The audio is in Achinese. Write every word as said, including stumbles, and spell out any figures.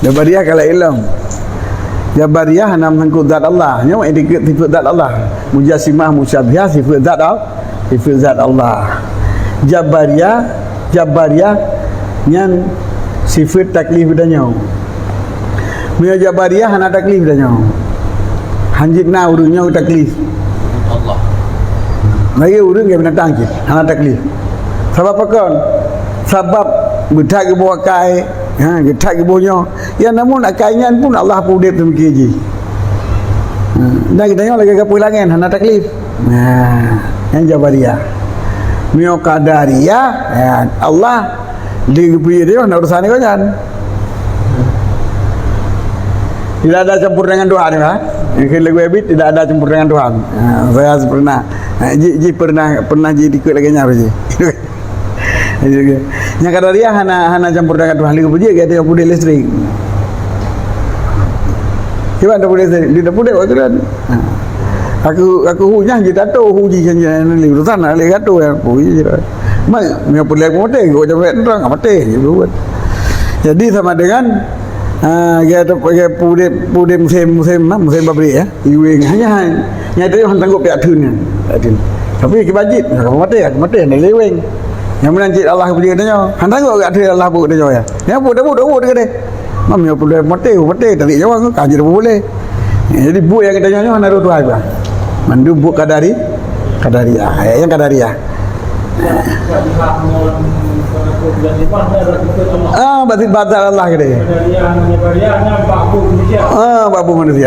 Jabariyah ka laén lom. Jabariyah hana meusangkot zat Allah. Nyoe dikeue sifeut zat Allah. Mujassimah, musyabbihah sifeut zat Allah. Sifeut zat Allah. Jabariyah, Jabariyah nyan sifeut taklif geutanyoe. Meunyoe Jabariyah hana taklif geutanyoe. Hanjeuet na ureuëng nyoe taklif. Allah. Lagée ureuëng ngon binatang cit, hana taklif. Sabab pakon? Sabab geuthat geuboh akai, ha, geuthat geuboh nyoe. Ya, namun akai nyan pun Allah peuudeb seumiké jih. Ha, dan geutanyoe lagée gapeue langét, hana taklif. Nah, nyan Jabariyah. Meunyoe Qadariyah, ya, Allah di geupeue nyoe na urusan ngon nyan. Tidak ada campur dengan Tuhan, ya. Yang kira lebih tidak ada campur dengan Tuhan. Ha, saya pernah, ha, ji, ji pernah, pernah ji ikut lagi nyaru ji. Nyang Qadariyah hana, hana campur dengan Tuhan. Lagi puji, dia punya listrik. Cuba tak boleh, dia tak boleh waktu kan. Ha. Aku, aku hu nyang ji tato, hu ji kan, ji ni urusan nak lagi gato ya, hu ji. Mai, punya pulai pun mati, gua jabat terang, mati je buat. Jadi sama dengan, ha, dia tu, dia pudek, pudek musim, musim, ha, musim pabrik ya. Iweng hanya, hanya tadi orang tanggup pihak thun kan. Pihak thun. Tapi kibajit, nak mati, nak mati, nak leweng. Yang mana cik Allah puji katanya, hang tanggup kat thun Allah buat katanya ya. Yang buat, buat, buat, buat, dia kata. Mam, ya, boleh mati, mati, tarik nyawa, kan jadi boleh. Ya, jadi buat yang katanya, hana roh Tuhan, Bang. Mandum buat Qadari, Qadariyah. Ya, yang Qadariyah. Ah, berarti batal Allah kata. Ah, bak buet manusia.